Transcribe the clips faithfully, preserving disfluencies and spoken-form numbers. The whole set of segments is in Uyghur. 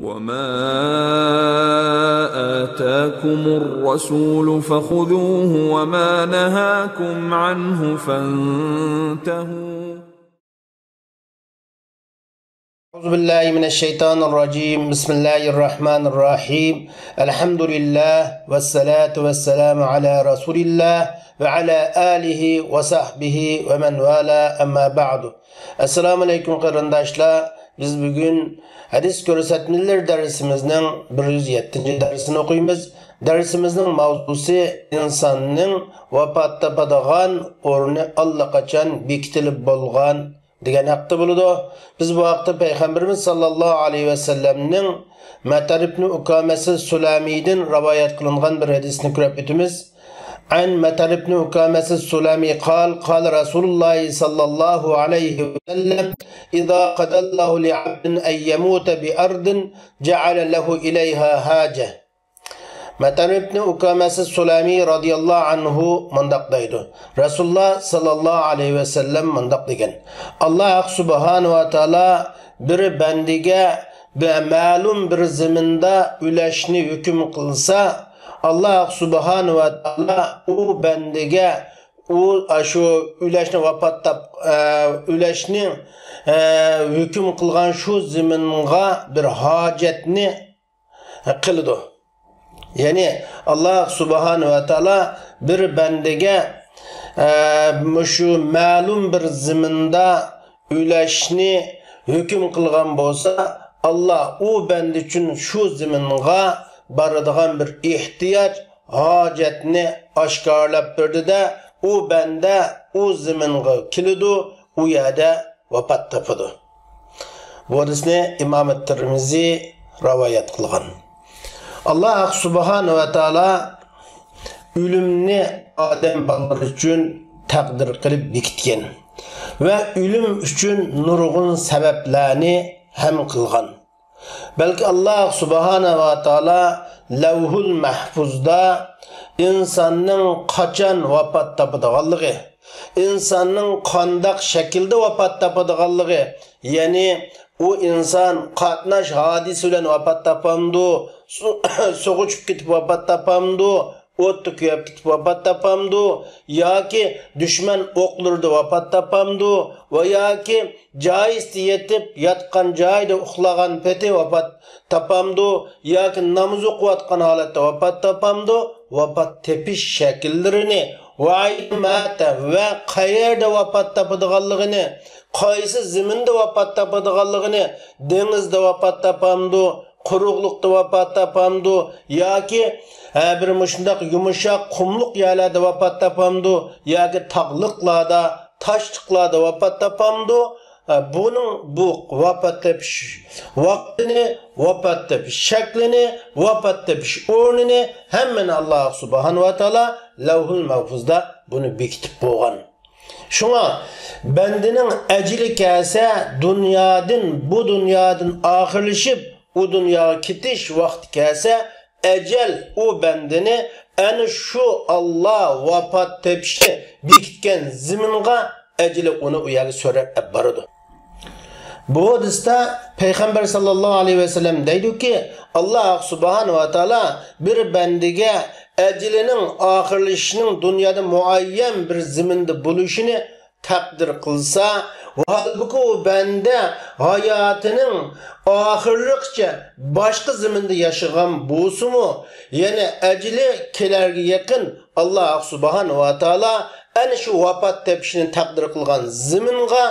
وما آتاكم الرسول فخذوه وما نهاكم عنه فانتهوا. أعوذ بالله من الشيطان الرجيم. بسم الله الرحمن الرحيم. الحمد لله والصلاة والسلام على رسول الله وعلى آله وصحبه ومن والاه، أما بعد. ئەسسالامۇ ئەلەيكۇم قېرىنداشلار. بىز بۈگۈن ھەدىس كۆرسەتمىلىرى دەرسىمىزنىڭ بىر يۈز يەتتىنچى دەرسىنى ئوقۇيمىز. دەرسىمىزنىڭ ماۋزۇسى ئىنساننىڭ ۋاپات تاپىدىغان ئورنى ئاللىقاچان بېكىتىلىپ بولغان دېگەن ھەقتە بولىدۇ. بىز بۇ ھەقتە پەيغەمبىرىمىز ساللاللاھۇ ئەلەيھى ۋەسەللەمنىڭ مەتەر ئىبنى ئۇكامەسى سۇلەمىدىن رىۋايەت قىلىنغان بىر ھەدىسنى كۆرۈپ ئۆتىمىز. عن مطر بن أكامة السلمي قال، قال رسول الله صلى الله عليه وسلم: إذا قضى الله لعبد أن يموت بأرض جعل له إليها حاجة. مەتەر ئىبنى ئۇكامەسى سۇلەمى رازىياللاھۇ ئەنھۇ مۇنداق دەيدۇ: رەسۇلۇللا ساللاللاھۇ ئەلەيھى ۋەسەللەم مۇنداق دېگەن: ئاللاھ سۇبھانەھۇ ۋە تائالا بىر بەندىگە بىر مەلۇم بىر زېمىندا ئۈلەشنى ھۆكۈم قىلسا، ئاللاھ سۇبھانەھۇ ۋە تائالا ئۇ بەندىگە ئۇ، ئاشۇ ئۈلەشنى ۋاپات تاپ-، ئە، ئۈلەشنى، ئە، ھۆكۈم قىلغان شۇ زېمىنغا بىر ھاجەتنى قىلىدۇ. يەنى ئاللاھ سۇبھانەھۇ ۋە تائالا بىر بەندىگە، ئە، مۇشۇ مەلۇم بىر زېمىندا ئۈلەشنى ھۆكۈم قىلغان بولسا، ئاللاھ ئۇ بەندە ئۈچۈن شۇ زېمىنغا بارىدىغان بىر ئېھتىياج، ھاجەتنى ئاشكارىلاپ بېرىدۇ-دە، ئۇ بەندە ئۇ زېمىنغا كېلىدۇ، ئۇ يەردە ۋاپات تاپىدۇ. بۇ ھەدىسنى ئىمام تىرمىزى رىۋايەت قىلغان. ئاللاھ سۇبھانەھۇ ۋە تائالا ئۆلۈمنى ئادەم بالىلىرى ئۈچۈن تەقدىر قىلىپ بېكىتكەن ۋە ئۆلۈم ئۈچۈن نۇرغۇن سەۋەبلەرنى ھەم قىلغان. بەلكى ئاللاھ سۇبھانەھۇ ۋە تائالا لەۋھۇل مەھپۇزدا ئىنساننىڭ قاچان ۋاپات تاپىدىغانلىقى، ئىنساننىڭ قانداق شەكىلدە ۋاپات تاپىدىغانلىقى، يەنى ئۇ ئىنسان قاتناش ھادىسە بىلەن ۋاپات تاپامدۇ، سۇ-، سۇغا چۈشۈپ كېتىپ ۋاپات تاپامدۇ، ئوتتا كۆيۈپ كېتىپ ۋاپات تاپامدۇ ياكى دۈشمەن ئوقلىرىدا ۋاپات تاپامدۇ ۋە ياكى جايىسىدا يېتىپ، ياتقان جايىدا ئۇخلىغان پېتى ۋاپات تاپامدۇ ياكى ناماز ئوقۇۋاتقان ھالەتتە ۋاپات تاپامدۇ؟ ۋاپات تېپىش شەكىللىرىنى ۋە ئەينى مەتە ۋە قەيەردە ۋاپات تاپىدىغانلىقىنى، قايسى زېمىندا ۋاپات تاپىدىغانلىقىنى، دېڭىزدا ۋاپات تاپامدۇ، قۇرۇقلۇقتا ۋاپات تاپامدۇ ياكى، ھە، بىر مۇشۇنداق يۇمشاق قۇملۇق يەرلەردە ۋاپات تاپامدۇ ياكى تاغلىقلاردا، تاشلىقلاردا ۋاپات تاپامدۇ؟ ھە، بۇنىڭ، بۇ ۋاپات تېپىش ۋاقتىنى، ۋاپات تېپىش شەكلىنى، ۋاپات تېپىش ئورنىنى ھەممىنى ئاللاھ سۇبھانەھۇ ۋە تائالا لەۋھۇل مەھپۇزدا بۇنى بېكىتىپ بولغان. شۇڭا بەندىنىڭ ئەجىلى كەلسە، دۇنيادىن، بۇ دۇنيادىن ئاخىرلىشىپ، ئۇ دۇنياغا كېتىش ۋاقتى كەلسە، ئەجەل ئۇ بەندىنى ئەنە شۇ ئاللاھ ۋاپات تېپىشنى بېكىتكەن زېمىنغا ئەجىلى ئۇنى ئۇ يەرگە سۆرەپ ئەپ بارىدۇ. بۇ ھەدىستە پەيغەمبەر ساللاللاھۇ ئەلەيھى ۋەسەللەم دەيدۇكى، ئاللاھ سۇبھانەھۇ ۋە تائالا بىر بەندىگە ئەجىلىنىڭ ئاخىرلىشىشىنىڭ دۇنيادا مۇئەييەن بىر زېمىندا بولۇشىنى تەقدىر قىلسا، ھالبۇكى ئۇ بەندە ھاياتىنىڭ ئاخىرلىقىچە باشقا زېمىندا ياشىغان بولسىمۇ، يەنى ئەجىلى كېلەرگە يېقىن ئاللاھ سۇبھانەھۇ ۋە تائالا ئەنە شۇ ۋاپات تېپىشنى تەقدىر قىلغان زېمىنغا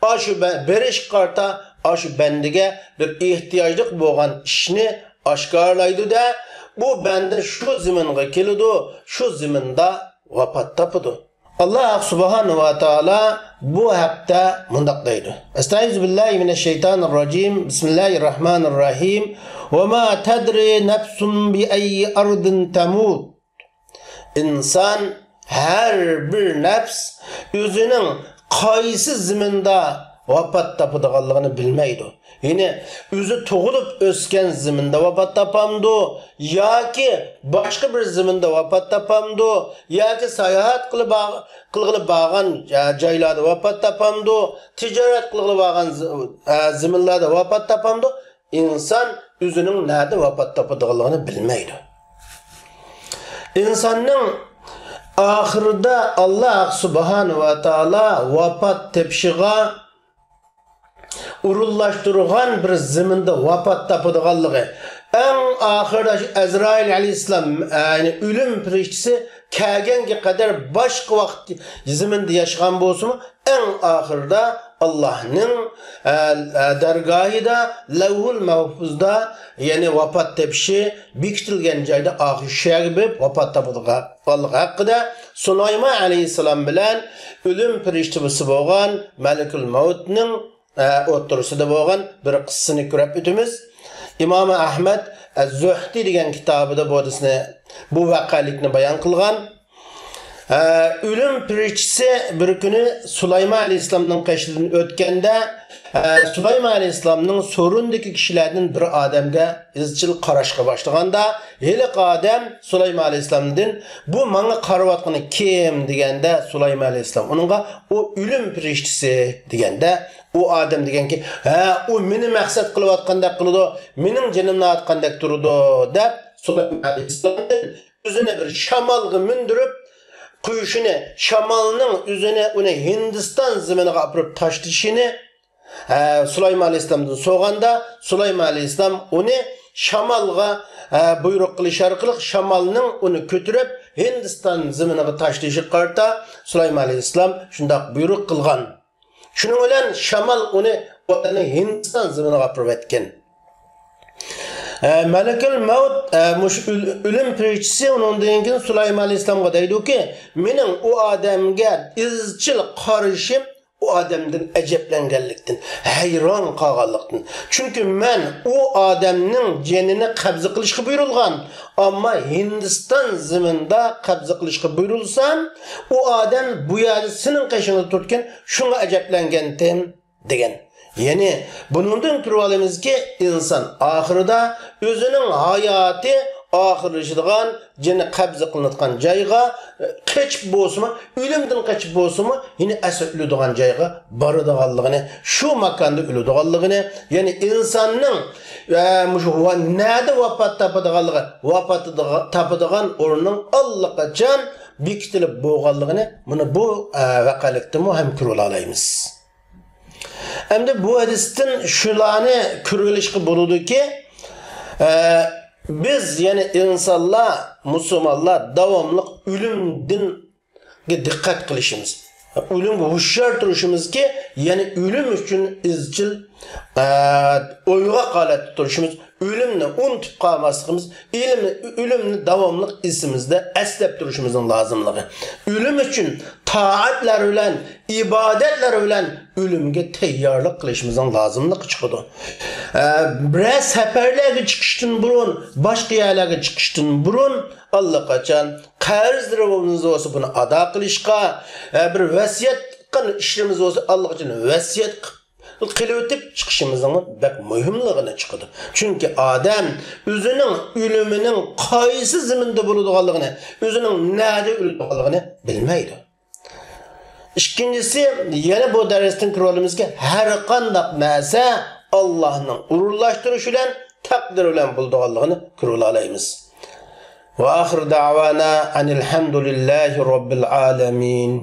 ئاشۇ بە-، بېرىشقا قارىتا ئاشۇ بەندىگە بىر ئېھتىياجلىق بولغان ئىشنى ئاشكارىلايدۇ-دە، بۇ بەندە شۇ زېمىنغا كېلىدۇ، شۇ زېمىندا ۋاپات تاپىدۇ. ئاللاھ سۇبھانەھۇ ۋە تائالا بۇ ھەقتە مۇنداق دەيدۇ. ئەستەئىزۇ بىللاھى مىنەششەيتانىر راجىم. بىسمىللاھىر راھمانىر راھىم. ۋە ما تەدرى نەفسۇن بىئەييى ئەرزىن تەمۇت. ئىنسان، ھەر بىر نەپس ئۆزىنىڭ قايسى زېمىندا ۋاپات تاپىدىغانلىقىنى بىلمەيدۇ. يەنى ئۆزى تۇغۇلۇپ ئۆسكەن زېمىندا ۋاپات تاپامدۇ ياكى باشقا بىر زېمىندا ۋاپات تاپامدۇ ياكى ساياھەت قىلىپ باغ-، قىلغىلى بارغان جا-، جايلاردا ۋاپات تاپامدۇ، تىجارەت قىلغىلى بارغان زې-، ئە، زېمىنلاردا ۋاپات تاپامدۇ، ئىنسان ئۆزىنىڭ نەدە ۋاپات تاپىدىغانلىقىنى بىلمەيدۇ. ئىنساننىڭ ئاخىرىدا ئاللاھ سۇبھانەھۇ ۋە تائالا ۋاپات تېپىشىغا ئورۇنلاشتۇرغان بىر زېمىندا ۋاپات تاپىدىغانلىقى، ئەڭ ئاخىرىدا شۇ ئەزرائىل ئەلەيھىسسالام، يەنى ئۆلۈم پەرىشتىسى كەلگەنگە قەدەر باشقا ۋاقىت زېمىندا ياشىغان بولسىمۇ، ئەڭ ئاخىرىدا ئاللاھنىڭ، ئە، ئە، دەرگاھىدا لەۋھۇل مەھفۇزدا، يەنى ۋاپات تېپىشى بېكىتىلگەن جايدا ئاخىر شۇ يەرگە بېرىپ ۋاپات تاپىدىغانلىقى ھەققىدە سۇلايمان ئەلەيھىسسالام بىلەن ئۆلۈم پەرىشتىسى بولغان مەلىكۇل مەۋتنىڭ، ئە، ئوتتۇرىسىدا بولغان بىر قىسسىنى كۆرۈپ ئۆتىمىز. ئىمام ئەھمەد ئەز-زۇھدى دېگەن كىتابىدا بۇ ھەدىسنى، بۇ ۋەقەلىكنى بايان قىلغان. ئە، ئۆلۈم پەرىشتىسى بىر كۈنى سۇلايمان ئەلەيھىسسالامنىڭ قېشىدىن ئۆتكەندە، ئە، سۇلايمان ئەلەيھىسسالامنىڭ سورۇنىدىكى كىشىلەردىن بىر ئادەمگە ئىزچىل قاراشقا باشلىغاندا، ھېلىقى ئادەم سۇلايمان ئەلەيھىسسالامدىن، «بۇ ماڭا قارىۋاتقىنى كىم؟» دېگەندە، سۇلايمان ئەلەيھىسسالام ئۇنىڭغا، «ئۇ ئۆلۈم پەرىشتىسى» دېگەندە، ئۇ ئادەم دېگەنكى، «ھە، ئۇ مېنى مەقسەت قىلىۋاتقاندەك قىلىدۇ، مېنىڭ جېنىمنى ئاۋۇتقاندەك تۇرىدۇ» دەپ، سۇلايمان ئەلەيھىسسالامدىن ئۆزىنى بىر شامالغا مىندۈرۈپ قويۇشىنى، شامالنىڭ ئۆزىنى، ئۇنى ھىندىستان زېمىنىغا ئاپىرىپ تاشلىشىنى، ھە، سۇلايمان ئەلەيھىسسالامدىن سورىغاندا، سۇلايمان ئەلەيھىسسالام ئۇنى شامالغا، ھە، بۇيرۇق قىلىش ئارقىلىق شامالنىڭ ئۇنى كۆتۈرۈپ ھىندىستان زېمىنىغا تاشلىشىغا قارىتا سۇلايمان ئەلەيھىسسالام شۇنداق بۇيرۇق قىلغان. شۇنىڭ بىلەن شامال ئۇنى، ئۇنى ھىندىستان زېمىنىغا ئاپىرىۋەتكەن. ئە، مەلىكۇل مەۋت، ئە، مۇشۇ ئۆل-، ئۆلۈم پەرىشتىسى ئۇنىڭدىن كېيىن سۇلايمان ئەلەيھىسسالامغا دەيدۇكى، مېنىڭ ئۇ ئادەمگە ئىزچىل قارىشىم ئۇ ئادەمدىن ئەجەبلەنگەنلىكتىن، ھەيران قالغانلىقتىن. چۈنكى مەن ئۇ ئادەمنىڭ جېنىنى قەبزە قىلىشقا بۇيرۇلغان، ئەمما ھىندىستان زېمىنىدا قەبزە قىلىشقا بۇيرۇلسام، ئۇ ئادەم بۇ يەردە سېنىڭ قېشىڭدا تۇرىدىكەن، شۇڭا ئەجەبلەنگەنتىم. دېگەن. يەنى بۇنىڭدىن كۆرۈۋالىمىزكى، ئىنسان ئاخىرىدا ئۆزىنىڭ ھاياتى ئاخىرلىشىدىغان، جېنى قەبزە قىلىنىدىغان جايغا، ئە، قېچىپ بولسىمۇ، ئۆلۈمدىن قېچىپ بولسىمۇ، يەنە ئەسلى ئۆلىدىغان جايغا بارىدىغانلىقىنى، شۇ ماكاندا ئۆلىدىغانلىقىنى، يەنى ئىنساننىڭ، ئە، مۇشۇ ۋا-، نەدە ۋاپات تاپىدىغانلىقى، ۋاپات تاپىدىغان ئورنىنىڭ ئاللىقاچان بېكىتىلىپ بولغانلىقىنى مانا بۇ، ئە، ۋەقەلىكتىنمۇ ھەم كۆرۈۋالالايمىز. ئەمدى بۇ ھەدىستىن شۇلارنى كۆرۈۋېلىشقا بولىدۇكى، ئە، بىز، يەنى ئىنسانلار، مۇسۇلمانلار داۋاملىق ئۆلۈمدىن دىققەت قىلىشىمىز، ئۆلۈمگە ھوشيار تۇرۇشىمىزكى، يەنى ئۆلۈم ئۈچۈن ئىزچىل، ئە، ئويغاق ھالەتتە تۇرۇشىمىز، ئۆلۈمنى ئۇنتۇپ قالماسلىقىمىز، ئۆلۈمنى، ئۆلۈمنى داۋاملىق ئېسىمىزدە ئەسلەپ تۇرۇشىمىزنىڭ لازىملىقى، ئۆلۈم ئۈچۈن تائەتلەر بىلەن، ئىبادەتلەر بىلەن ئۆلۈمگە تەييارلىق قىلىشىمىزنىڭ لازىملىقى چىقىدۇ. ئە، بىرەر سەپەرلەرگە چىقىشتىن بۇرۇن، باشقا يەرلەرگە چىقىشتىن بۇرۇن ئاللىقاچان قەرزلىرىمىز بولسا بۇنى ئادا قىلىشقا، ئە، بىر ۋەسىيەت قىلغان ئىشلىرىمىز بولسا ئاللىقاچان ۋەسىيەت قىلىۋېتىپ چىقىشىمىزنىڭ بەك مۇھىملىقىنى چىقىدۇ. چۈنكى ئادەم ئۆزىنىڭ ئۆلۈمىنىڭ قايسى زېمىندا بولىدىغانلىقىنى، ئۆزىنىڭ نەدە ئۆلىدىغانلىقىنى بىلمەيدۇ. ئىككىنچىسى، يەنە بۇ دەرستىن كۆرۈۋالىمىزكى، ھەر قانداق نەرسە ئاللاھنىڭ ئورۇنلاشتۇرۇشى بىلەن، تەقدىرى بىلەن بولىدىغانلىقىنى كۆرۈۋالالايمىز. وآخر دعوانا أن الحمد لله رب العالمين.